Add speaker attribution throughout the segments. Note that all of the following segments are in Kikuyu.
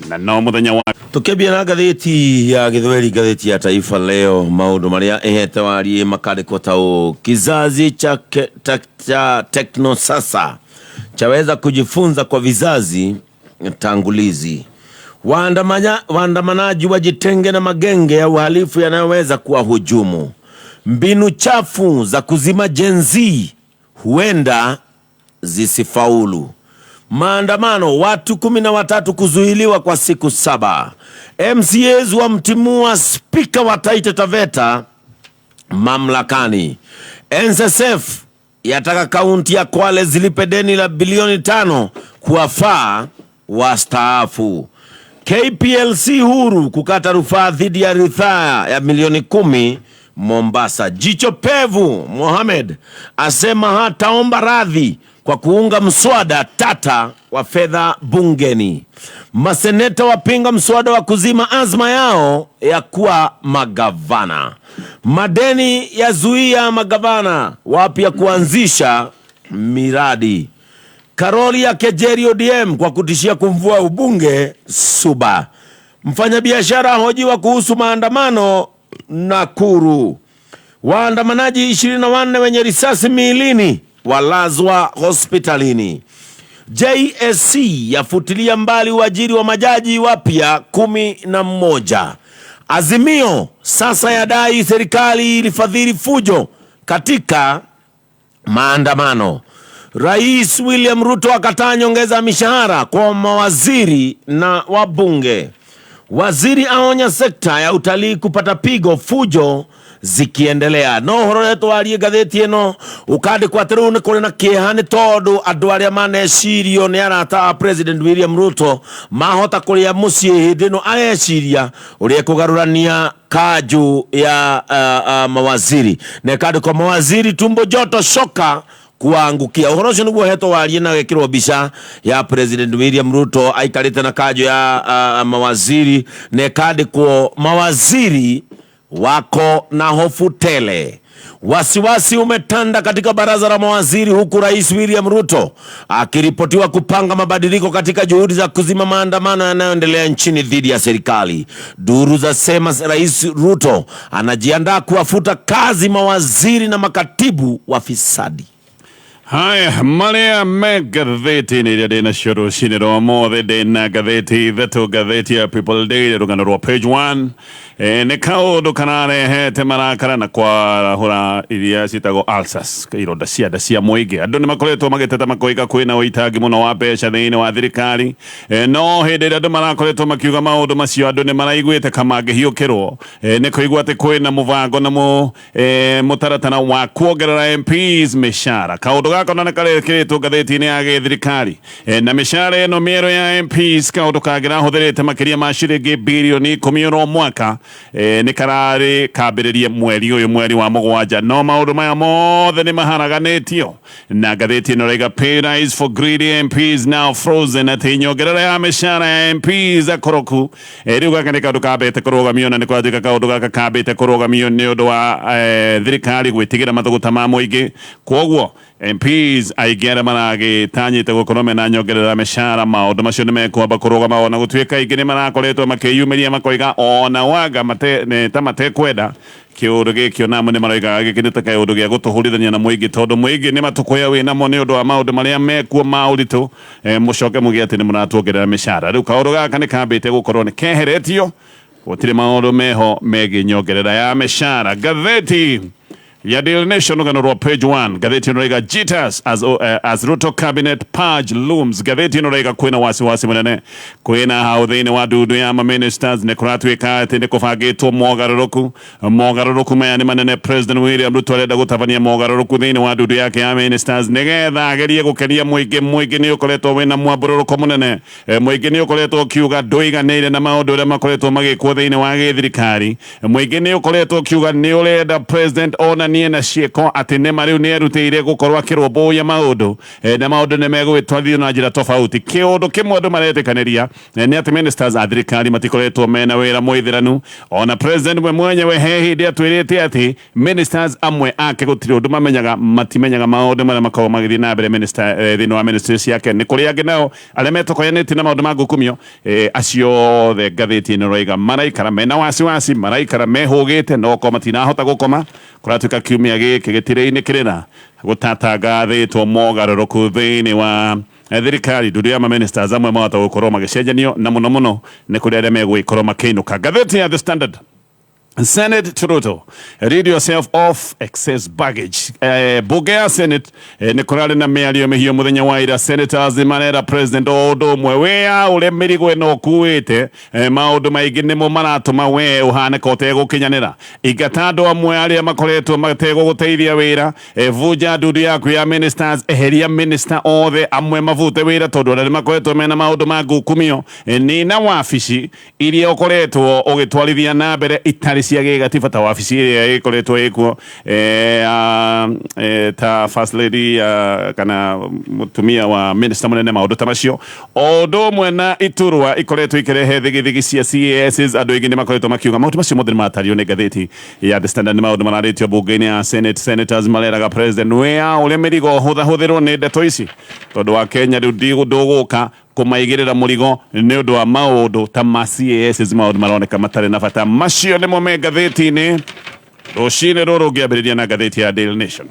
Speaker 1: Na no muthenya wa
Speaker 2: Tukiambia na ngathĩti ya Gĩthweri, ngathĩti ya Taifa Leo, maũndũ marĩa ĩhete wariĩ makandĩkwo ta ũũ: kizazi cha, ke, ta, cha tekno sasa chaweza kujifunza kwa vizazi tangulizi. Waandamanaji wajitenge na magenge ya uhalifu yanayoweza kuwahujumu. Mbinu chafu za kuzima Gen Z huenda zisifaulu. Maandamano, watu 13 kuzuiliwa kwa siku 7. MCAs wamtimua spika wa Taita Taveta mamlakani. NSSF yataka kaunti ya Kwale zilipe deni la bilioni 5 kuwafaa wastaafu. KPLC huru kukata rufaa dhidi ya ridhaa ya milioni 10 Mombasa. Jicho pevu Mohamed asema hataomba radhi kwa kuunga mswada tata wa fedha bungeni. Maseneta wapinga mswada wa kuzima azma yao ya kuwa magavana. Madeni yazuia magavana wapya kuanzisha miradi. Karoli ya kejeri ODM kwa kutishia kumvua ubunge Suba. Mfanyabiashara ahojiwa kuhusu maandamano Nakuru. Waandamanaji 24 wenye risasi miilini walazwa hospitalini. JSC yafutilia mbali uajiri wa majaji wapya 11. Azimio sasa yadai serikali ilifadhili fujo katika maandamano. Rais William Ruto akataa nyongeza ya mishahara kwa mawaziri na wabunge. Waziri aonya sekta ya utalii kupata pigo fujo zikiendelea. No horo retwarie ngathĩti ĩno ũkandĩkwo atĩ rĩu nĩ kũrĩ na kĩeha nĩ tondũ andũ arĩa manecirio nĩ arata a President William Ruto mahota kũrĩa mũciĩ hĩndĩ ĩno areciria ũrĩa ekũgarũrania kanjũ ya mawaziri, na ĩkandĩkwo mawaziri tumbo joto shoka kuangukia. Ũhoro ũcio nĩguo hetwo warie na gekĩrwo mbica ya President William Ruto aikarĩte na kanjũ ya mawaziri, na ĩkandĩkwo mawaziri wako na hofu tele. Wasiwasi umetanda katika baraza la mawaziri huku Rais William Ruto akiripotiwa kupanga mabadiliko katika juhudi za kuzima maandamano yanayoendelea nchini dhidi ya serikali. Duru zasema Rais Ruto anajiandaa kuwafuta kazi mawaziri na makatibu wafisadi.
Speaker 1: Haya marĩa me ngathĩti-inĩ iria ndĩ nacio rũcinĩ rwa ũmũthĩ, ndĩna ngathĩti ithatũ. Ngathĩti ya People Daily, rũgano rwa page 1 nĩ kaũndũ kararehete marakara na kwarahũra iria ciĩtagwo ulcers, ironda cia nda cia mũingĩ. Andũ nĩ makoretwo magĩteta makoiga kwĩna ũitangi mũno wa mbeca thĩinĩ wa thirikari. No hĩndĩ ĩrĩa andũ marakoretwo makiuga maũndũ macio, andũ nĩ maraiguĩte kamangĩhiũkĩrwo nĩ kũigua atĩ kwĩna mũbango na mũtaratara wa kuongerera MPs mĩcara. Kaũndũ gaka ona nĩ karekĩrĩtwo ngathĩti-inĩ ya gĩthirikari. Na mĩcara ĩno mĩerũ ya MPs, kaũndũ kangĩrahũthĩrĩte makĩria ma ciringi birioni 10 oro mwaka, nĩ kararĩ kambĩrĩrie mweri ũyũ, mweri wa 7. No maũndũ maya mothe nĩ maharaganĩtio na ngathĩti ĩno ĩraiga pay rise for greedy MPs now frozen, atĩ nyongerera ya mĩcara ya MPs akoroku rĩu gaka nĩ kaũndũ kambĩte kũrũgamio, na nĩ kũratuĩka kaũndũ gaka kambĩte kũrũgamio nĩ ũndũ wa thirikari gwĩtigĩra mathũgũta ma mũingĩ. Kwoguo MPs aingĩ arĩa maragĩtanyĩte gũkorwo mena nyongerera mĩcara, maũndũ macio nĩ mekwamba kũrũgama, ona gũtuĩka aingĩ nĩ marakoretwo makĩyumĩria makoiga ona wanga ta matekwenda kĩũndũ gĩkĩ, onamo nĩ maroiga gĩkĩ nĩ ta kaũndũ gĩa gũtũhũrithania na mũingĩ, tondũ mũingĩ nĩ matũkũya wĩnamo nĩ ũndũ wa maũndũ marĩa mekuo ma ũritũ, mũcoke muge atĩ nĩ mũratuongerera mĩcara. Rĩu kaũndũ gaka nĩ kambĩte gũkorwo nĩ keheretio, gũtirĩ maũndũ meho megiĩ nyongerera ya mĩcara. Ngathĩti ya Daily Nation, rũgano rwa page 1, ngathĩti ĩno ĩraiga jitters as Ruto cabinet purge looms. Ngathĩti ĩno ĩraiga kwĩna wasiwasi mũnene kwĩna hau thĩinĩ wa ndundu ya ma-ministers, nĩ kũratuĩka atĩ nĩ kũbangĩtwo mogarũrũku. Mogarũrũku maya nĩ manene. President William Ruto arenda gũtabania mogarũrũku thĩinĩ wa ndundu yake ya ministers nĩgetha agerie gũkenia mũingĩ. Mũingĩ nĩ ũkoretwo wĩna mwambũrũrũko mũnene. Mũingĩ nĩ ũkoretwo ũkiuga ndũiganĩire na maũndũ ũrĩa makoretwo magĩkwo thĩinĩ wa gĩthirikari. Mũingĩ nĩ ũkoretwo ũkiuga nĩ ũrenda president ona onanie na ciĩko atĩ nĩma rĩu nĩ erutĩire gũkorwo akĩrũmbũiya maũndũ na maũndũ nĩ megũgĩtwarithio na njĩra tofauti. Kĩũndũ kĩmwe andũ maretĩkanĩria nĩ atĩ ministers a thirikari matikoretwo mena wĩra mũithĩranu. Ona president we mwenyewe he hĩndĩ atwĩrĩte atĩ ministers amwe ake gũtirĩ ũndũ mamenyaga, matimenyaga maũndũ marĩa makoragwo magĩthiĩ na mbere minister thĩinĩ wa ministry ciake. Nĩ kũrĩ angĩ nao arĩa metokoyanĩtie na maũndũ ma ngukumio. Acio othe ngathĩti ĩno ĩroiga maraikara mena wasiwasi, maraikara mehũgĩte no ko matinahota gũkoma. Kũratuĩka kiumia gĩkĩ gĩtirĩ-inĩ kĩrĩra gũtatangathĩtwo mogarũrũku thĩinĩ wa thirikari. Ndundu ya maministers amwe mahota gũkorwo magĩcenjanio, na mũno mũno nĩ kũrĩ arĩa megũgĩkorwo makĩinũka. Ngathĩti ya The Standard: Senate to Ruto, rid yourself of excess baggage. Bunge ya Senate nĩ kũrarĩ na mĩario mĩhiũ mũthenya wa ira. Senators marera president o ũndũ ũmwe, wĩa ũrĩa mĩrigo ĩno ũkuĩte, maũndũ maingĩ nĩmo maratũma we ũhane ka ũtegũkinyanĩra. Ingata andũ amwe arĩa makoretwo mategũgũteithia wĩra, vunja ndundu yaku ya ministers, eheria minister othe amwe mabute wĩra tondũ arĩa makoretwo mena maũndũ ma ngukumio, nina wabici iria ũkoretwo ũgĩtwarithia na mbere itarĩ cia gĩgatiba, ta wabici ĩrĩa ĩkoretwo ĩkuo ta first lady kana mũtumia wa minister mũnene, maũndũ ta macio, o ũndũ ũmwe na iturwa ikoretwo ikĩrehe thigithigi cia CASs. Andũ aingĩ nĩ makoretwo makiuga maũndũ macio mothe nĩ matario nĩ ngathĩti ya The Standard. Nĩ maũndũ mararĩtio bunge-inĩ ya Senate. Senators mareraga president wĩa ũrĩa mĩrigo hũthahũthĩrwo nĩ ndeto ici, tondũ wa Kenya rĩu ndũgũka kũmaigĩrĩra mũrigo nĩ ũndũ wa maũndũ ta ma CAS, maũndũ maroneka matarĩ na bata. Macio nĩmo me ngathĩti-inĩ rũcinĩ rũrũ. Ngĩambĩrĩria na ngathĩti ya Daily Nation.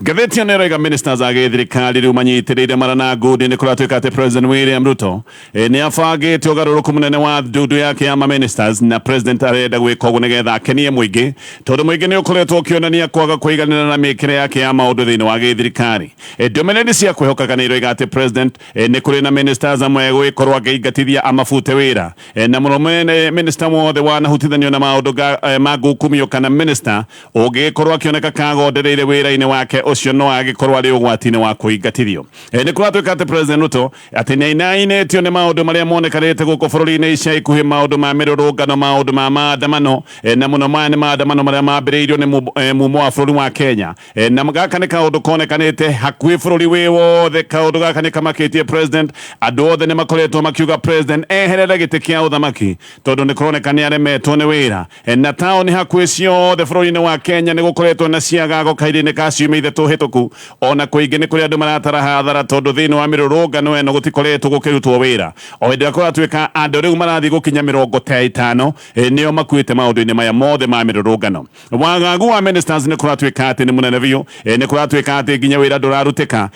Speaker 1: Ngathĩti ĩno ĩroiga ministers a gĩthirikari rĩu manyitĩrĩire mara na ngundi. Nĩ kũratuĩka atĩ President William Ruto nĩ abangĩte ũgarũrũku mũnene wa ndundu yake ya ma-ministers, na president arenda gwĩka ũguo nĩgetha akenie mũingĩ, tondũ mũingĩ nĩ ũkoretwo ũkĩonania kwaga kũiganĩra na mĩkĩre yake ya maũndũ thĩinĩ wa gĩthirikari. Ndũmĩrĩri cia kwĩhokeka nĩ iroiga atĩ president nĩ kũrĩ na ministers amwe gwĩkorwo akĩingatithia amabute wĩra, na mũno mwene minister wothe wanahutithanio na maũndũ ma ngukumio kana minister ũngĩgĩkorwo akĩoneka kagondereire wĩra-inĩ wake, ũcio no agĩkorwo arĩ ũgwati-inĩ wa kũingatithio. Nĩ kũratuĩka atĩ President Ruto atĩ nĩ ainainĩtio nĩ maũndũ marĩa monekanĩte gũkũ bũrũri-inĩ ica ikuhĩ, maũndũ ma mĩrũrũngano, maũndũ ma maandamano, na mũno maya nĩ maandamano marĩa mambĩrĩirio nĩ mumo wa bũrũri wa Kenya. Na gaka nĩ kaũndũ konekanĩte hakuhĩ bũrũri wĩ wothe. Kaũndũ gaka nĩ kamakĩtie president. Andũ othe nĩ makoretwo makiuga president eherere gĩtĩ kĩa ũthamaki, tondũ nĩ kũroneka nĩ aremetwo nĩ wĩra. Na taũni hakuhĩ ciothe bũrũri-inĩ wa Kenya nĩ gũkoretwo na ciagago kahinda-inĩ ka ciumia 3 hĩtũku. Ona kũingĩ nĩ kũrĩ andũ maratara hathara, tondũ thĩinĩ wa mĩrũrũngano ĩno gũtikoretwo gũkĩrutwo wĩra. O hĩndĩ ĩrĩa kũratuĩka andũ rĩu marathiĩ gũkinya 50 nĩo makuĩte maũndũ-inĩ maya mothe ma mĩrũrũngano. Wagagu wa ministers nĩ kũratuĩka atĩ nĩ mũnene biũ. Nĩ kũratuĩka atĩ nginya wĩra ndũrarutĩka.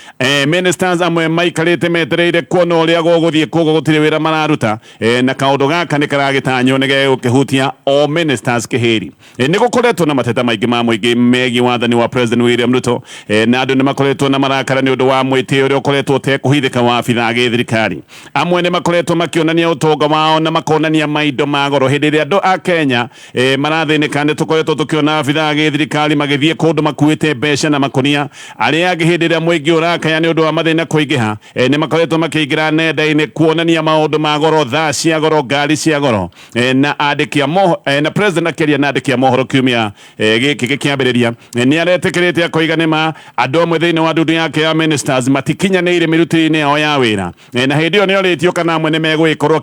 Speaker 1: Ministers amwe maikarĩte metereire kuona ũrĩa gũgũthiĩ, koguo gũtirĩ wĩra mararuta. Na kaũndũ gaka nĩ karagĩtanywo nĩ gegũkĩhutia o ministers kĩhĩri. Nĩ gũkoretwo na mateta maingĩ ma mũingĩ megiĩ wathani wa President William Ruto, na andũ nĩ makoretwo na marakara nĩ ũndũ wa mwĩtĩo ũrĩa ũkoretwo ũtekũhithĩka wa abithaa a gĩthirikari. Amwe nĩ makoretwo makĩonania ũtonga wao na makonania maindo ma goro hĩndĩ ĩrĩa andũ a Kenya marathĩnĩka. Nĩ tũkoretwo tũkĩona abithaa a gĩthirikari magĩthiĩ kũndũ makuĩte mbeca na makũnia. Arĩa angĩ, hĩndĩ ĩrĩa mũingĩ ũrakaya nĩ ũndũ wa mathĩna kũingĩha, nĩ makoretwo makĩingĩra nenda-inĩ kuonania maũndũ ma goro, thaa cia goro, ngari cia goro. Na andĩki a mohoro, na president akĩaria na andĩki a mohoro kiumia gĩkĩ gĩkĩambĩrĩria, nĩ aretĩkĩrĩte akoiga nĩ ma andũ amwe thĩinĩ wa ndundu yake ya ministers matikinyanĩire mĩrutĩre-inĩ yao ya wĩra. Na hĩndĩ ĩyo nĩ orĩtio kana amwe nĩ megũgĩkorwo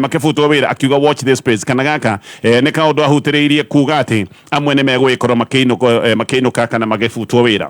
Speaker 1: makĩbutwo wĩra, akiuga, "Watch this space." Kana gaka nĩ kaũndũ ahutĩrĩirie kuga atĩ amwe nĩ megũgĩkorwo makĩinũka kana magĩbutwo wĩra.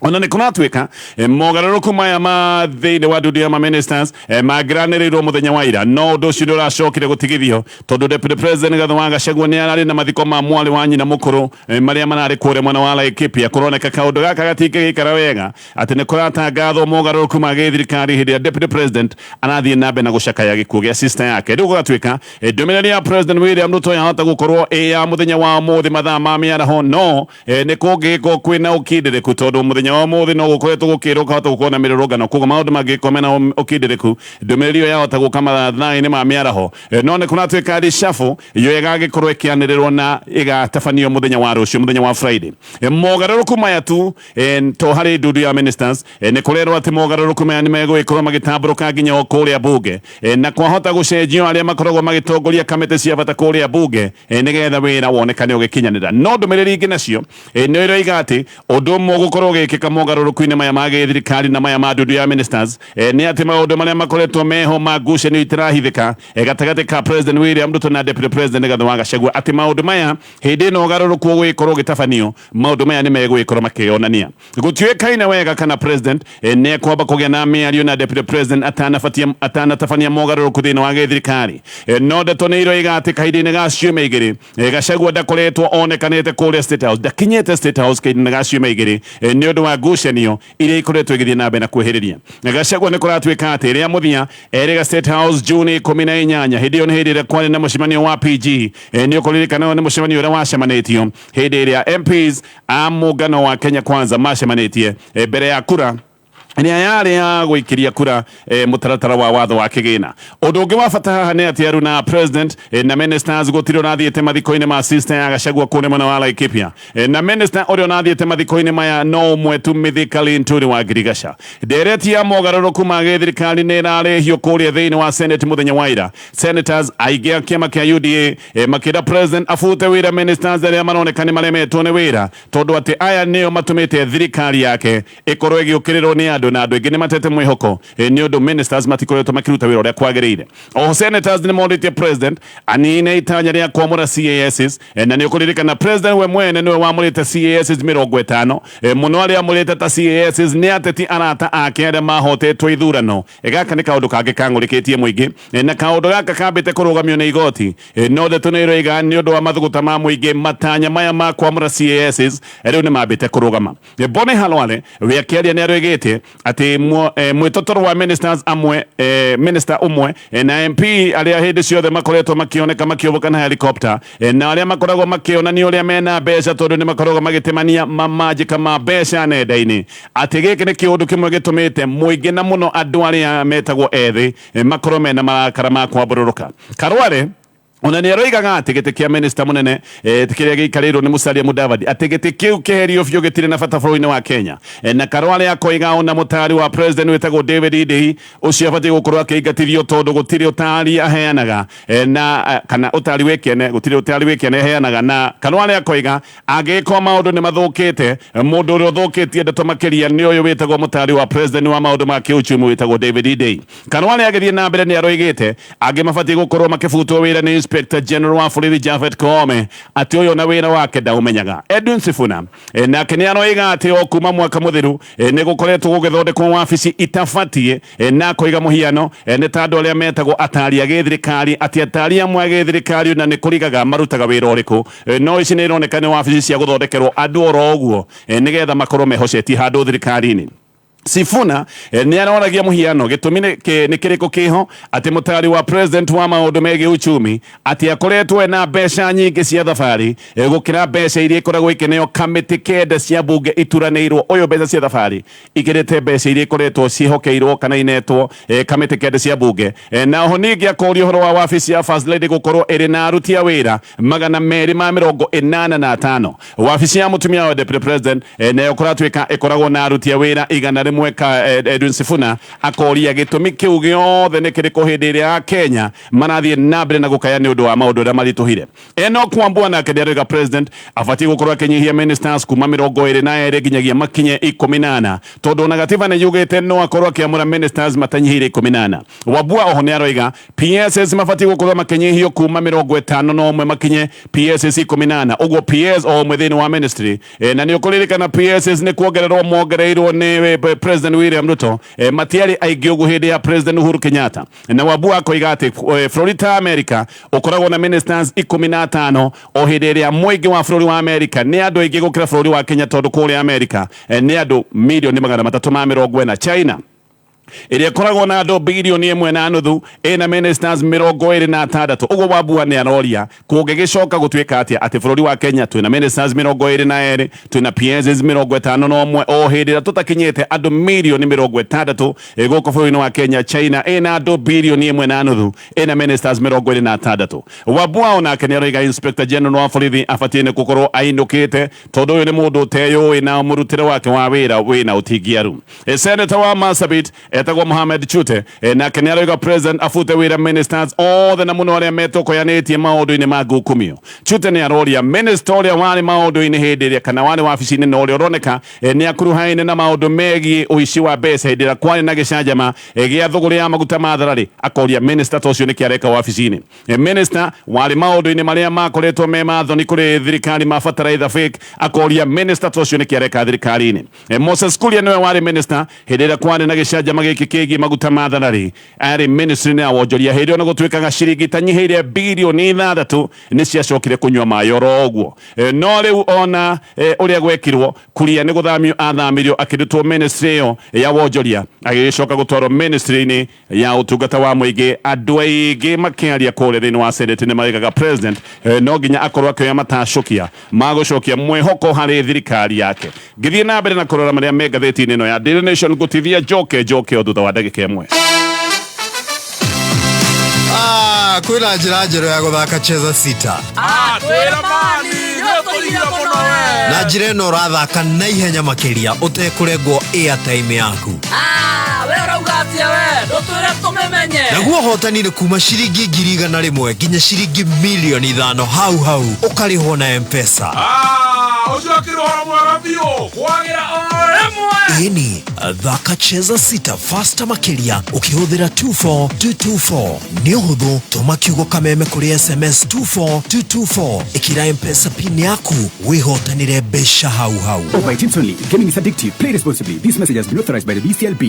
Speaker 1: Ona nĩ kũratuĩka mogarũrũku maya ma thĩinĩ wa ndundu ya ma ministers mangĩranĩrĩirwo mũthenya wa ira, no ũndũ ũcio nĩ ũracokire gũtigithio tondũ Deputy President Rigathi wa Gachagua nĩ ararĩ na mathiko ma mwarĩ wa nyina mũkũrũ marĩa mararĩ kũrĩa mwena wa Laikipia. Kũroneka kaũndũ gaka gatingĩgĩikara wega atĩ nĩ kũratangathwo mogarũrũku ma gĩthirikari hĩndĩ ya Deputy President arathiĩ na mbere na gũcakaya gĩkuũ gĩa sister yake. Rĩu gũgatuĩka ndũmĩrĩri ya President William Ruto yahota gũkorwo ĩ ya mũthenya wa ũmũthĩ mathaa ma mĩaraho, no nĩ kũngĩgĩkorwo kwĩna ũkindĩrĩku tondũ mũthenya Mũthenya wa ũmũthĩ no gũkoretwo gũkĩrwo kahota gũkorwo na mĩrũrũngano, koguo maũndũ mangĩkorwo mena ũkindĩrĩku, ndũmĩrĩri ĩyo yahota gũka mathaa-inĩ ma mĩaraho. No nĩ kũratuĩka reshuffle yo ĩgagĩkorwo ĩkĩanĩrĩrwo na ĩgatabanio mũthenya wa rũciũ, mũthenya wa Friday. Mogarũrũku maya tu to harĩ ndundu ya ministers, nĩ kũrerwo atĩ mogarũrũku maya nĩ megũgĩkorwo magĩtambũrũka nginya o kũrĩa bunge, na kwahota gũcenjio arĩa makoragwo magĩtongoria kamĩtĩ cia bata kũrĩa bunge, nĩgetha wĩra wonekane ũgĩkinyanĩra. No ndũmĩrĩri ingĩ nacio nĩ iroiga atĩ ũndũ ũmwe ũgũkorwo ũgĩkĩka mogarũrũku-inĩ maya ma gĩthirikari na maya ma ndundu ya ministers, nĩ atĩ maũndũ marĩa makoretwo meho ma ngucanio itirahithĩka gatagatĩ ka President William Ruto na Deputy President Rigathi wa Gachagua, atĩ maũndũ maya hĩndĩ ĩno ũgarũrũku ũgũgĩkorwo ũgĩtabanio, maũndũ maya nĩ megũgĩkorwo makĩyonania. Gũtiũĩkaine wega kana President nĩ ekwamba kũgĩa na mĩario na Deputy President atanatabania mogarũrũku thĩinĩ wa gĩthirikari. No ndeto nĩ iroiga atĩ kahinda-inĩ ga ciumia igĩrĩ, Gachagua ndakoretwo onekanĩte kũrĩa State House, ndakinyĩte State House kahinda-inĩ ga ciumia igĩrĩ, nĩ ũndũ wa ngucanio iria ikoretwo igĩthiĩ na mbere na kwĩhĩrĩria. Gachagua nĩ kũratuĩka atĩ rĩa mũthia erĩga State House Juni 18, hĩndĩ ĩyo nĩ hĩndĩ ĩrĩa kwarĩ na mũcemanio wa PG. Nĩ ũkũririkana ũyũ nĩ mũcemanio ũrĩa wacemanĩtio hĩndĩ ĩrĩa MPs a mũngano wa Kenya Kwanza macemanĩtie mbere ya kura ĩrĩa yarĩ ya gũikĩria kura mũtaratara wa watho wa kĩgĩna. Ũndũ ũngĩ wa bata haha nĩ atĩ aruna president na ministers gũtirĩ ũrathiĩte mathiko-inĩ ma sister ya Gachagua kũrĩa mwena wa Laikipia. Na minister ũrĩa ũrathiĩte mathiko-inĩ maya no ũmwe tu, Mithika Linturi wa Ngirigaca. Ndereti ya mogarũrũku ma gĩthirikari nĩ ĩrarĩhio kũrĩa thĩinĩ wa Senate mũthenya wa ira. Senators aingĩ a kĩama kĩa UDA makĩra president abute wĩra ministers arĩa maroneka nĩ maremetwo nĩ wĩra, tondũ atĩ aya nĩo matũmĩte thirikari yake ĩkorwo ĩgĩũkĩrĩrwo nĩ andũ, na andũ aingĩ nĩ matete mwĩhoko nĩ ũndũ ministers matikoretwo makĩruta wĩra ũrĩa kwagĩrĩire. Oho senators nĩ morĩtie president anine itanya rĩa kwamũra CASs, na nĩ ũkũririkana president we mwene nĩwe wamũrĩte CASs 50. Mũno arĩa amũrĩte ta CASs nĩ ateti arata ake arĩa mahotetwo ithurano. Gaka nĩ kaũndũ kangĩ kang'ũrĩkĩtie mũingĩ, na kaũndũ gaka kambĩte kũrũgamio nĩ igoti, no ndeto nĩ iroiga nĩ ũndũ wa mathuguta ma mũingĩ matanya maya ma kwamũra CASs rĩu nĩ mambĩte kũrũgama. Boni Khalwale we akĩaria nĩ aroigĩte atĩ mwĩtotoro wa ministers amwe, minister ũmwe na MP arĩa hĩndĩ ciothe makoretwo makĩoneka makĩũmbũka na helicopter, na arĩa makoragwo makĩonania ũrĩa mena mbeca tondũ nĩ makoragwo magĩtemania mamanjĩka ma mbeca nenda-inĩ, atĩ gĩkĩ nĩ kĩũndũ kĩmwe gĩtũmĩte mũingĩ na mũno andũ arĩa metagwo ethĩ makorwo mena marakara ma kwambũrũrũka. Karware ona nĩ aroigaga atĩ gĩtĩ kĩa minister mũnene kĩrĩa gĩikarĩirwo nĩ Musalia Mudavadi, atĩ gĩtĩ kĩu kĩherio biũ, gĩtirĩ na bata bũrũri-inĩ wa Kenya. Na Karware akoiga ona mũtari wa president wĩtagwo David Ndii ũcio abatiĩ gũkorwo akĩingatithio tondũ gũtirĩ ũtari aheanaga, na kana ũtari wĩ kĩene, gũtirĩ ũtari wĩ kĩene aheanaga. Na Karware akoiga angĩgĩkorwo maũndũ nĩ mathũkĩte, mũndũ ũrĩa ũthũkĩtie ndeto makĩria nĩ ũyũ wĩtagwo mũtari wa president wa maũndũ ma kĩuchumi wĩtagwo David Ndii. Karware agĩthiĩ na mbere nĩ aroigĩte angĩ mabatiĩ gũkorwo makĩbutwo wĩra nĩ Inspector General wa borithi Japhet Koome, atĩ ũyũ na wĩra wake ndaũmenyaga. Edwin Sifuna nake nĩ aroiga atĩ o kuma mwaka mũthiru nĩ gũkoretwo gũgĩthondekwo wabici itabatiĩ, na akoiga mũhiano nĩ ta andũ arĩa metagwo atari a gĩthirikari, atĩ atari amwe a gĩthirikari na nĩ kũrigaga marutaga wĩra ũrĩkũ, no ici nĩ ironeka nĩ wabici cia gũthondekerwo andũ oro ũguo, nĩgetha makorwo mehocetie handũ thirikari-inĩ. Sifuna nĩ aroragia mũhiano gĩtũmi nĩ kĩrĩkũ kĩho atĩ mũtari wa president wa maũndũ megiĩ uchumi atĩ akoretwo ena mbeca nyingĩ cia thabarĩ gũkĩra mbeca iria ikoragwo ikĩneo kamĩtĩ kenda cia bunge ituranĩirwo. Ũyũ mbeca cia thabarĩ ikĩrĩte mbeca iria ikoretwo ciĩhokeirwo kana inetwo kamĩtĩ kenda cia bunge. Na oho ningĩ akoria ũhoro wa wabici ya First Lady gũkorwo ĩrĩ na aruti a wĩra 285, wabici ya mũtumia wa Deputy President nayo kũratuĩka ĩkoragwo na aruti a wĩra 100. Ka Edwin Sifuna akoria gĩtũmi kĩu gĩothe nĩ kĩrĩkũ hĩndĩ ĩrĩa Kenya marathiĩ na mbere na gũkaya nĩ ũndũ wa maũndũ ũrĩa maritũhire. Enoch Wambua nake nĩarauga president abatiĩ gũkorwo akĩnyihia ministers kuma 22 nginyagia makinye 14, tondũ ona gatiba nĩ yugĩte no akorwo akĩamũra ministers matanyihĩire 14. Wambua oho nĩ aroiga PSs mabatiĩ gũkorwo makĩnyihio kuma 51 makinye PSs 14, ũguo PS o ũmwe thĩinĩ wa ministry. Na nĩ ũkũririkana PSs nĩ kuongererwo mongereirwo nĩ President William Ruto, matiarĩ aingĩ ũguo hĩndĩ ya President Uhuru Kenyatta. Na Wambua akoiga atĩ bũrũri ta America ũkoragwo na ministers 15, o hĩndĩ ĩrĩa mũingĩ wa bũrũri wa America nĩ andũ aingĩ gũkĩra bũrũri wa Kenya, tondũ kũrĩa America nĩ andũ mirioni 340. China Ĩrĩa ĩkoragwo na andũ 1.5 bilioni ĩna ministers 26. Ũguo Wambua nĩ aroria kũngĩgĩcoka gũtuĩka atĩa atĩ bũrũri wa Kenya twĩna ministers 22, twĩna PSs 51, o hĩndĩ ĩrĩa tũtakinyĩte andũ mirioni 60 gũkũ bũrũri-inĩ wa Kenya. China ĩna andũ 1.5 bilioni, ĩna ministers 26. Wambua onake nĩ aroiga Inspector General wa borithi abatiĩ nĩ gũkorwo ainũkĩte, tondũ ũyũ nĩ mũndũ ũteyũĩ na mũrutĩre wake wa wĩra wĩna ũtingiaru. Senator wa Marsabit etagwo Mohamed Chute nake nĩ aroiga president abute wĩra ministers othe, na mũno arĩa metokoyanĩtie maũndũ-inĩ ma ngukumio. Chute nĩ aroria minister ũrĩa warĩ maũndũ-inĩ hĩndĩ ĩrĩa kana warĩ wabici-inĩ na ũrĩa ũroneka nĩ akuruhaine na maũndũ megiĩ ũici wa mbeca hĩndĩ ĩrĩa kwarĩ na gĩcanjama gĩa thũgũrĩ ya maguta ma thararĩ. Akoria minister ta ũcio nĩkĩ areka wabici-inĩ. Minister warĩ maũndũ-inĩ marĩa makoretwo me mathoni kũrĩ thirikari ma bataraitha fake, akoria minister ta ũcio nĩkĩ areka thirikari-inĩ. Moses Kuria nĩwe warĩ minister hĩndĩ ĩrĩa kwarĩ na gĩcanjama gĩkĩ kĩgiĩ maguta ma thararĩ, arĩ ministry-inĩ ya wonjoria. Hĩndĩ ĩyo nĩ gũtuĩkaga ciringi itanyihĩire 6 bilioni nĩ ciacokire kũnyua maĩ oro ũguo. No rĩu ona ũrĩa gwekirwo, Kuria nĩ gũthamio athamirio, akĩrutwo ministry ĩyo ya wonjoria, agĩgĩcoka gũtwarwo ministry-inĩ ya ũtungata wa mũingĩ. Andũ aingĩ makĩaria kũrĩa thĩinĩ wa Senate nĩ maraigaga president no nginya akorwo akĩoya matacũkia ma gũcokia mwĩhoko harĩ thirikari yake. Ngĩthiĩ na mbere na kũrora marĩa me ngathĩti-inĩ ĩno ya Daily Nation, ngũtithia njoke njoke o thutha wa ndagĩka 1.
Speaker 3: Ah, kwĩna njĩra njerũ ya gũthaka Cheza Sita.
Speaker 4: Twĩra mani nĩũtũria mũno we.
Speaker 3: Na njĩra ĩno ũrathaka na ihenya makĩria ũtekũrengwo airtime yaku.
Speaker 4: Ah, we ũrauga atĩa? We ndũtwĩre tũmĩmenye.
Speaker 3: Naguo ũhotani nĩ kuma ciringi 100,000 nginya ciringi 5 milioni hau hau, ũkarĩhwo na M-Pesa.
Speaker 4: Ah, ũcio akĩrĩ ũhoro mwega biũ kwagĩra o rĩmwe.
Speaker 3: Ĩni, thaka Cheza Sita fasta makĩria ũkĩhũthĩra 24224. Nĩ ũhũthũ, tũma kiugo "kameme" kũrĩ SMS 24224, ĩkĩra M-Pesa PIN yaku, wĩhotanĩre mbeca hau hau.
Speaker 5: Over 18 only. Gaming is addictive. Play responsibly. This message has been authorized by the BCLB.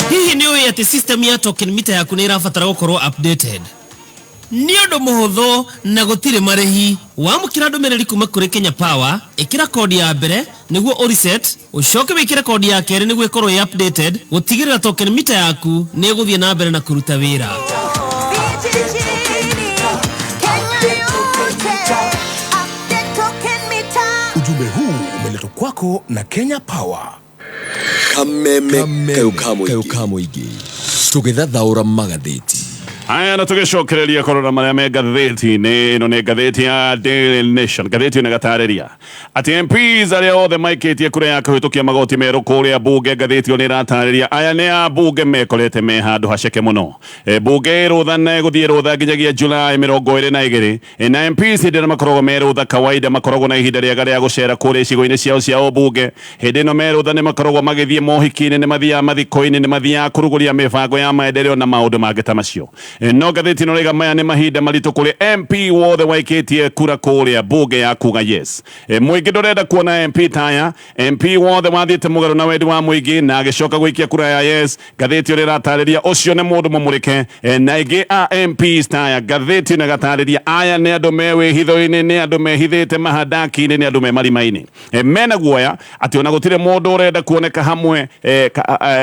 Speaker 6: Hihi nĩ ũĩ atĩ system ya token meter yaku nĩ ĩrabatara gũkorwo updated? Nĩ ũndũ mũhũthũ na gũtirĩ marĩhi. Wamũkĩra ndũmĩrĩri kuma kũrĩ Kenya Power, ĩkĩra kodi ya mbere nĩguo ũreset, ũcoke wĩkĩre kodi ya kerĩ nĩguo ĩkorwo ĩ updated, gũtigĩrĩra token meter yaku nĩ ĩgũthiĩ na mbere na kũruta wĩra.
Speaker 7: Vijijini, Kenya yote, update token meter.
Speaker 8: Ujumbe huu umeletwa kwako na Kenya Power.
Speaker 9: Kameme kayo ka mũingĩ, tũgĩthathaũra magathĩti.
Speaker 1: Haya, na tũgĩcokereria kũrora marĩa me ngathĩti-inĩ ĩno, nĩ ngathĩti ya Daily Nation. Ngathĩti ĩno ĩgatarĩria atĩ MPs arĩa othe maikĩtie kura ya kũhĩtũkia magoti merũ kũrĩa bunge, ngathĩti ĩyo nĩ ĩratarĩria aya nĩ a bunge mekorete me handũ haceke mũno. Bunge ĩrũtha na ĩgũthiĩ rũtha nginyagia Julai 22. Na MPs hĩndĩ ĩrĩa makoragwo me rũtha, kawaida makoragwo na ihinda rĩega rĩa gũcera kũrĩa icigo-inĩ ciao cia ũmbunge. Hĩndĩ ĩno me rũtha nĩ makoragwo magĩthiĩ mohiki-inĩ, nĩ mathiaga mathiko-inĩ, nĩ mathiaga kũrugũria mĩbango ya maendeleo na maũndũ mangĩ ta macio. No ngathĩti ĩno raiga maya nĩ mahinda maritũ kũrĩ MP wothe waikĩtie kura kũrĩa bunge ya kuga yes. Mũingĩ ndũrenda kuona MP taya, MP wothe wathiĩte mũgarũ na wendi wa mũingĩ na agĩcoka gũikia kura ya yes. Ngathĩti ĩyo ĩratarĩria ũcio nĩ mũndũ mũmũrĩke. Na aingĩ a MPs taya, ngathĩti ĩno ĩgatarĩria aya nĩ andũ me wĩhitho-inĩ, nĩ andũ mehithĩte mahandaki-inĩ, nĩ andũ me marima-inĩ. Mena guoya atĩ ona gũtirĩ mũndũ ũrenda kuoneka hamwe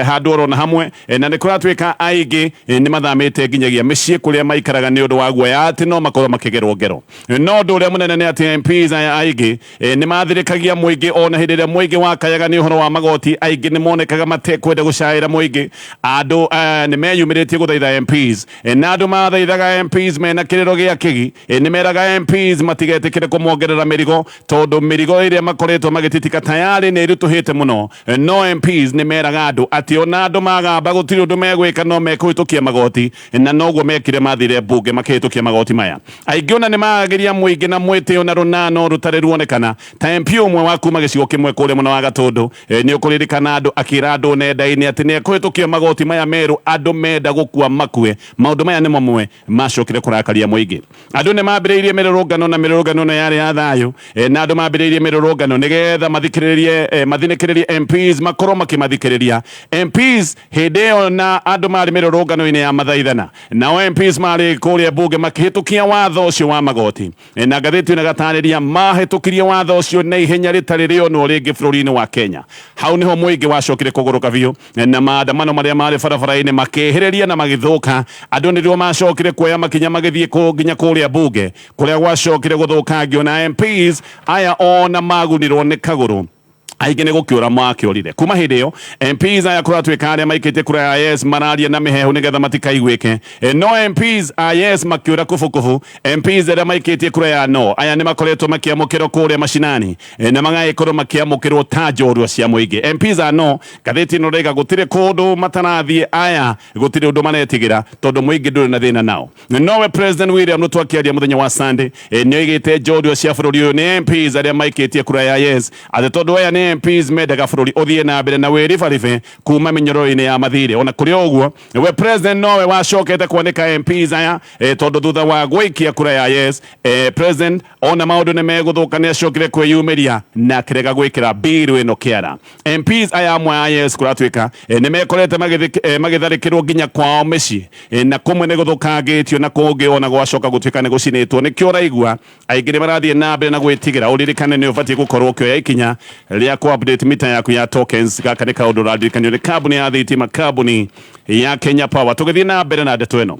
Speaker 1: handũ orona hamwe. Na nĩ kũratuĩka aingĩ nĩ mathamĩte nginyagia mĩciĩ kũrĩa maikaraga nĩ ũndũ wa guoya atĩ no makorwo makĩgerwo ngero. No ũndũ ũrĩa mũnene nĩ atĩ MPs aya aingĩ nĩ mathirĩkagia mũingĩ. Ona hĩndĩ ĩrĩa mũingĩ wakayaga nĩ ũhoro wa magoti, aingĩ nĩ monekaga matekwenda gũcaĩra mũingĩ. Andũ nĩ meyumĩrĩtie gũthaitha MPs, na andũ mathaithaga MPs mena kĩrĩro gĩa kĩgi. Nĩ meraga MPs matigetĩkĩre kũmongerera mĩrigo, tondũ mĩrigo ĩrĩa makoretwo magĩtitika tayarĩ nĩ ĩritũhĩte mũno. No MPs nĩ meraga andũ atĩ ona andũ magamba gũtirĩ ũndũ megwĩka, no mekũhĩtũkia magoti, na noguo mekire, mathire bunge makĩhĩtũkia magoti maya. Aingĩ ona nĩ magagĩria mũingĩ na mwĩtĩo na rũnano rũtarĩ ruonekana, ta MP ũmwe wa kuma gĩcigo kĩmwe kũrĩa mwena wa Gatũndũ. Nĩ ũkũririkana andũ akĩra andũ nenda-inĩ atĩ nĩ ekũhĩtũkia magoti maya merũ, andũ menda gũkua makue. Maũndũ maya nĩ mamwe macokire kũrakaria mũingĩ. Andũ nĩ mambĩrĩirie mĩrũrũngano, na mĩrũrũngano ĩno yarĩ ya thayũ. Na andũ mambĩrĩirie mĩrũrũngano nĩgetha mathikĩrĩrie, mathinĩkĩrĩrie MPs, makorwo makĩmathikĩrĩria MPs hĩndĩ ĩyo. Na andũ marĩ mĩrũrũngano-inĩ ya mathaithana. Nao MPs marĩ kũrĩa mbunge makĩhĩtũkia watho ũcio wa magoti. Na ngathĩti ĩno ĩgatarĩria mahĩtũkirie watho ũcio na ihenya rĩtarĩ rĩonwo rĩngĩ bũrũri-inĩ wa Kenya. Hau nĩho mũingĩ wacokire kũgũrũka biũ na maandamano marĩa marĩ barabara-inĩ makĩhĩrĩria na magĩthũka. Andũ nĩrĩo macokire kuoya makinya magĩthiĩ nginya kũrĩa mbunge kũrĩa gwacokire gũthũkangio na MPs aya ona magunirwo nĩ kagũrũ aingĩ nĩ gũkĩũra makĩũrire. Kuma hĩndĩ ĩyo MPs aya kũratuĩka arĩa maikĩtie kura ya yes mararia na mĩhehu nĩgetha matikaiguĩke. No MPs a yes makĩũra kubukubu. MPs arĩa maikĩtie kura ya no aya nĩ makoretwo makĩamũkĩrwo kũrĩa macinani na magagĩkorwo makĩamũkĩrwo ta njorua cia mũingĩ. MPs a no, ngathĩti ĩno rĩga gũtirĩ kũndũ matarathiĩ, aya gũtirĩ ũndũ maretigĩra tondũ mũingĩ ndũrĩ na thĩna nao. Nowe President William Ruto akĩaria mũthenya wa Sunday nĩoigĩte njorua cia bũrũri ũyũ nĩ MPs arĩa maikĩtie kura ya yes, atĩ tondũ aya nĩ MPs mendaga bũrũri ũthiĩ na mbere na wĩribaribe kuma mĩnyororo-inĩ ya mathirĩ. Ona kũrĩ o ũguo, we President nowe wacokete kwanĩka MPs aya tondũ thutha wa gũikia kura ya yes, President ona maũndũ nĩ megũthũka nĩ acokire kwĩyumĩria na akĩrega gwĩkĩra bill ĩno kĩara. MPs aya amwe a yes kũratuĩka nĩ mekorete magĩtharĩkĩrwo nginya kwao mĩciĩ, na kũmwe nĩ gũthũkangĩtio na kũngĩ ona gwacoka gũtuĩka nĩ gũcinĩtwo. Nĩkĩo ũraigua aingĩ nĩ marathiĩ na mbere na gwĩtigĩra. Ũririkane nĩ ũbatiĩ gũkorwo ũkĩoya ikinya rĩa kũ update mita yaku ya tokens. Gaka nĩ kaũndũ ũraririkanio nĩ kambuni ya thitima, kambuni ya Kenya Power. Tũgĩthiĩ na mbere na ndeto ĩno,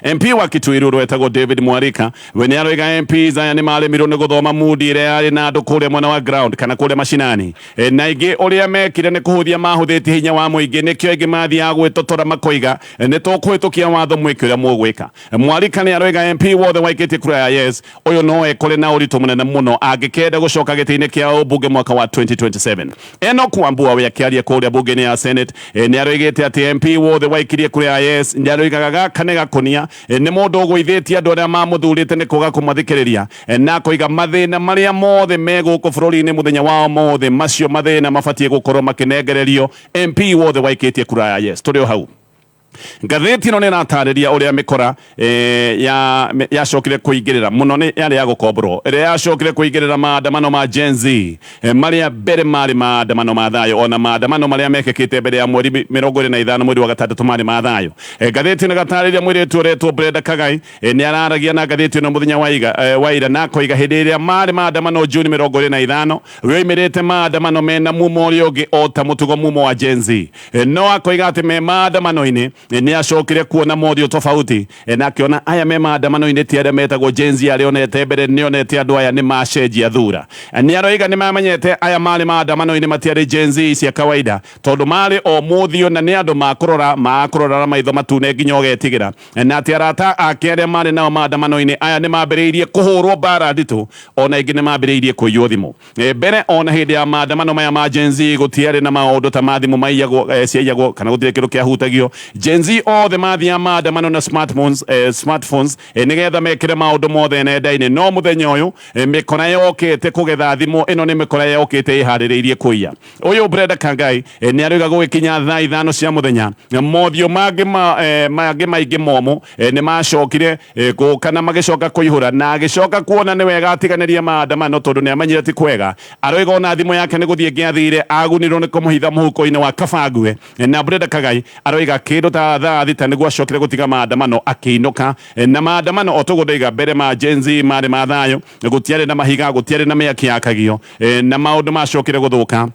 Speaker 1: MP wa Kitui wetagwo David Mwarika we nĩ aroiga MPs aya nĩ maremirwo nĩ gũthoma mudi ĩrĩa yarĩ na andũ kũrĩa mwena wa ground kana kũrĩa macinani. Na ingĩ ũrĩa mekire nĩ kũhũthia mahũthĩtie hinya wa mũingĩ, nĩkĩo aingĩ mathiaga gwĩtotora makoiga nĩ tũkũhĩtũkia watho mwĩke ũrĩa mũgwĩka. Mwarika nĩ aroiga MP wothe waikĩtie kura ya yes ũyũ no ekore na ũritũ mũnene mũno angĩkenda gũcoka gĩtĩ-inĩ kĩa ũmbunge mwaka wa 2027. Enoch Wambua we akĩaria kũrĩa mbunge-inĩ ya Senate nĩ aroigĩte atĩ MP wothe waikirie kura ya yes nĩ aroigaga gaka nĩ gakũnia, nĩ mũndũ ũgũithĩtie andũ arĩa mamũthurĩte nĩ kwaga kũmathikĩrĩria, na akoiga mathĩna marĩa mothe me gũkũ bũrũri-inĩ mũthenya wa ũmũthĩ macio mathĩna mabatiĩ gũkorwo makĩnengererio MP wothe waikĩtie kura ya yes. Tũrĩ o hau, ngathĩti ĩno nĩ ĩratarĩria ũrĩa mĩkora ya yacokire kũingĩrĩra mũno nĩ yarĩ ya gũkomborwo ĩrĩa yacokire kũingĩrĩra maandamano ma Gen Z, marĩa mbere marĩ maandamano ma thayũ, ona maandamano marĩa mekĩkĩte mbere ya mweri 25 mweri wa gatandatũ marĩ ma thayũ. Ngathĩti ĩno ĩgatarĩria mũirĩtu ũretwo Brenda Kagai, nĩ araragia na ngathĩti ĩno mũthenya wa ira na akoiga hĩndĩ ĩrĩa marĩ maandamano Juni 25 wĩoimĩrĩte maandamano mena mumo ũrĩa ũngĩ o ta mũtugo mumo wa Gen Z. No akoiga atĩ me maandamano-inĩ nĩ acokire kuona mothiũ tofauti, na akĩona aya me maandamano-inĩ ti arĩa metagwo Gen Z arĩa onete mbere, nĩ onete andũ aya nĩ macenjia thura. Nĩ aroiga nĩ mamenyete aya marĩ maandamano-inĩ matiarĩ Gen Z cia kawaida tondũ marĩ o mũthiũ na nĩ andũ makũrora na maitho matune nginya ũgetigĩra, na atĩ arata ake arĩa marĩ nao maandamano-inĩ aya nĩ mambĩrĩirie kũhũrwo mbara nditũ, ona ingĩ nĩ mambĩrĩirie kũiywo thimũ. Mbere ona hĩndĩ ya maandamano maya ma Gen Z gũtiarĩ na maũndũ ta ma thimũ maiyagwo, ciaiyagwo kana gũtirĩ kĩndũ kĩahutagio. Gen Z othe mathiaga maandamano na smartphones nĩgetha mekĩre maũndũ mothe nenda-inĩ. No mũthenya ũyũ mĩkora yokĩte kũgetha thimũ ĩno nĩ mĩkora yokĩte ĩharĩrĩirie kũiya. Ũyũ Brenda Kangai nĩ aroiga gũgĩkinya thaa 5 cia mũthenya mothiũ mangĩ maingĩ momũ nĩ macokire gũka na magĩcoka kũihũra, na agĩcoka kuona nĩ wega atiganĩrie maandamano tondũ nĩ amenyire ti kwega. Aroiga ona thimũ yake nĩ gũthiĩ ĩngĩathire agunirwo nĩ kũmũhitha mũhuko-inĩ wa kabangue. Na Brenda Kagai aroiga kĩndũ ta thaa 6 nĩguo acokire gũtiga maandamano akĩinũka. Na maandamano o toguo ndoiga mbere ma Gen Z marĩ ma thayũ, gũtiarĩ na mahiga, gũtiarĩ na mĩaki yakagio, na maũndũ macokire gũthũka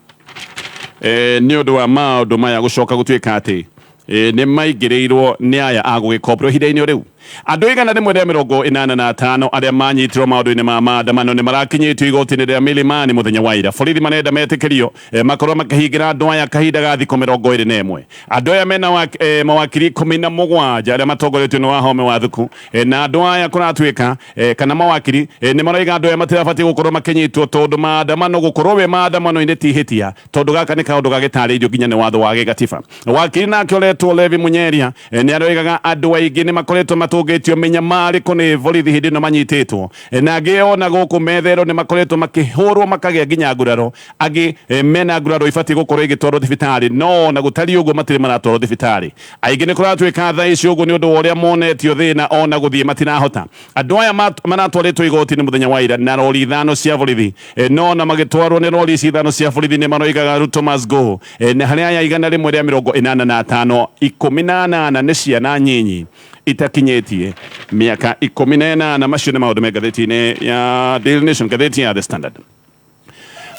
Speaker 1: nĩ ũndũ wa maũndũ maya gũcoka gũtuĩka atĩ nĩ maingĩrĩirwo nĩ aya a gũgĩkomborwo. Ihinda-inĩ rĩu andũ 185 arĩa manyitirwo maũndũ-inĩ ma maandamano nĩ marakinyĩtio igoti-inĩ rĩa Milimani mũthenya wa ira. Borithi marenda metĩkĩrio makorwo makĩhingĩra andũ aya kahinda ga thikũ 21. Andũ aya mena mawakiri 17 arĩa matongoretio nĩ Wahome Wathuku, na andũ aya kũratuĩka kana mawakiri nĩ maroiga andũ aya matirabatiĩ gũkorwo makĩnyitwo tondũ maandamano gũkorwo wĩ maandamano-inĩ ti ihĩtia, tondũ gaka nĩ kaũndũ gagĩtarĩirio nginya nĩ watho wa gĩgatiba. Wakiri nake ũretwo Levi Munyeria nĩ aroigaga andũ aingĩ nĩ makoretwo matũngĩtio mĩnyamarĩko nĩ borithi hĩndĩ ĩno manyitĩtwo, na angĩ ona gũkũ metherwo nĩ makoretwo makĩhũrwo makagĩa nginya nguraro, angĩ mena nguraro ibatiĩ gũkorwo igĩtwarwo thibitarĩ, no ona gũtariĩ ũguo matirĩ maratwarwo thibitarĩ. Aingĩ nĩ kũratuĩka thaa ici ũguo nĩ ũndũ wa ũrĩa monetio thĩna ona gũthiĩ matirahota. Andũ aya maratwarĩtwo igoti-inĩ mũthenya wa ira na rori 5 cia borithi, no ona magĩtwarwo nĩ rori ici 5 cia borithi nĩ maroigaga Ruto must go. Na harĩ aya 185, 18 nĩ ciana nyinyi. itakinyĩtie mĩaka 18. Macio nĩ maũndũ me ngathĩti-inĩ ya Daily Nation. Ngathĩti ya The Standard,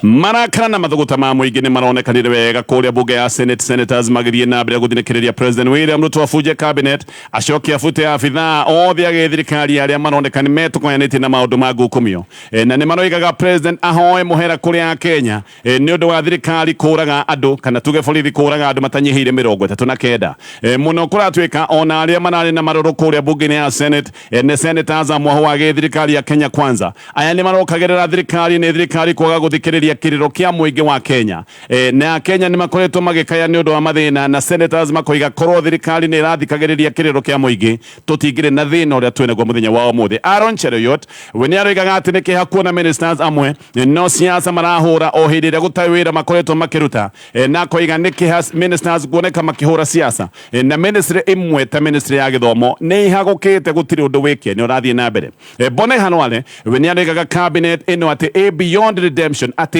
Speaker 1: marakara na mathuguta ma mũingĩ nĩ maronekanire wega kũrĩa bunge ya Senate, senators magĩthiĩ na mbere gũthinĩkĩrĩria President William Ruto abunje cabinet, acoke abute abithaa othe a gĩthirikari arĩa maroneka nĩ metũkoyanĩtie na maũndũ ma ngukumio. Na nĩ maroigaga president ahoe mũhera kũrĩ Akenya nĩ ũndũ wa thirikari kũraga andũ, kana tuge borithi kũraga andũ matanyihĩire 39. Mũno kũratuĩka ona arĩa mararĩ na marũrũ kũrĩa bunge-inĩ ya Senate nĩ senators a mwahũ wa gĩthirikari ya Kenya Kwanza. Aya nĩ marokagĩrĩra thirikari nĩ thirikari kwaga gũthikĩrĩria kĩrĩro kĩa mũingĩ wa Kenya. Na Kenya nĩ makoretwo magĩkaya nĩ ũndũ wa mathĩna, na senators makoiga korwo thirikari nĩ ĩrathikagĩrĩria kĩrĩro kĩa mũingĩ, tũtingĩrĩ na thĩna ũrĩa twĩnaguo mũthenya wa ũmũthĩ. Aaron Cheruiyot we nĩ aroigaga atĩ nĩ kĩeha kuona ministers amwe no siasa marahũra o hĩndĩ ĩrĩa gũtarĩ wĩra makoretwo makĩruta. Na akoiga nĩ kĩeha ministers kuoneka makĩhũra siasa, na ministry ĩmwe ta ministry ya gĩthomo nĩ ihagũkĩte, gũtirĩ ũndũ wĩke nĩ ũrathiĩ na mbere. Boni Khalwale we nĩ aroigaga cabinet ĩno atĩ ĩ beyond redemption, atĩ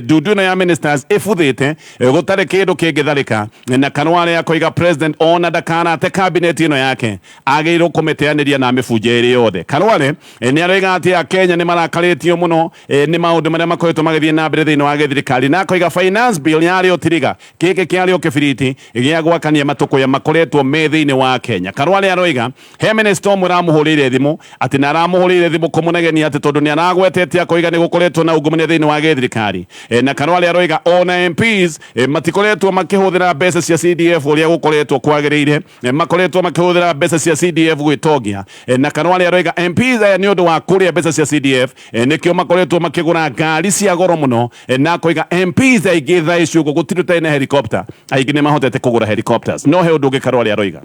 Speaker 1: ndundu ĩno ya ministers ĩbuthĩte, gũtarĩ kĩndũ kĩngĩtharĩka. Na Khalwale akoiga president ona ndakanate cabinet ĩno yake, agĩrĩirwo kũmĩteanĩria na mĩbunje ĩrĩ yothe. Khalwale nĩ aroiga atĩ Akenya nĩ marakarĩtio mũno nĩ maũndũ marĩa makoretwo magĩthiĩ na mbere thĩinĩ wa gĩthirikari, na akoiga finance bill yarĩ o tiriga gĩkĩ kĩarĩ o kĩbiriti gĩa gwakania matũkũya makoretwo me thĩinĩ wa Kenya. Khalwale aroiga he minister ũmwe ũramũhũrĩire thimũ, atĩ na aramũhũrĩire thimũ kũmũnegenia atĩ tondũ nĩ aragwetete akoiga nĩ gũkoretwo na ungumania thĩinĩ wa gĩthirikari. Na Khalwale aroiga ona MPs matikoretwo makĩhũthĩra mbeca cia CDF ũrĩa gũkoretwo kwagĩrĩire, makoretwo makĩhũthĩra mbeca cia CDF gwĩtongia. Na Khalwale aroiga MPs aya nĩ ũndũ wa kũrĩa mbeca cia CDF nĩkĩo makoretwo makĩgũra ngari cia goro mũno. Na akoiga MPs aingĩ thaa ici ũguo gũtirĩ ũtarĩ na helicopter, aingĩ nĩ mahotete kũgũra helicopters. No he ũndũ ũngĩ Khalwale aroiga.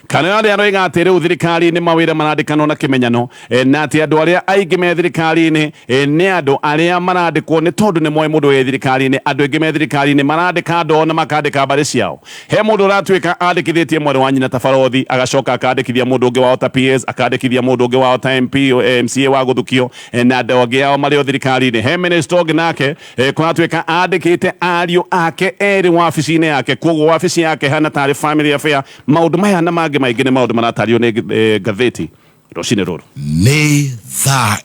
Speaker 1: Khalwale aroiga atĩ rĩu thirikari-inĩ mawĩra marandĩkanwo na kĩmenyano, na atĩ andũ arĩa aingĩ me thirikari-inĩ nĩ andũ arĩa marandĩkwo nĩ tondũ nĩ moĩ mũndũ wĩ thirikari-inĩ. Andũ aingĩ me thirikari-inĩ marandĩka andũ na makandĩka mbarĩ ciao. He mũndũ ũratuĩka andĩkithĩtie mwarĩ wa nyina ta barothi, agacoka akandĩkithia mũndũ ũngĩ wao ta PS, akandĩkithia mũndũ ũngĩ wao ta MP, MCA wa gũthukio, na andũ angĩ ao marĩ o thirikari-inĩ. He minister ũngĩ nake kũratuĩka andĩkĩte ariũ ake erĩ wabici-inĩ yake, koguo wabici yake hana tarĩ family affair. Maũndũ maya na mangĩ maingĩ nĩ maũndũ maratario nĩ ngathĩti rũcinĩ rũrũ.
Speaker 8: Nĩ thaa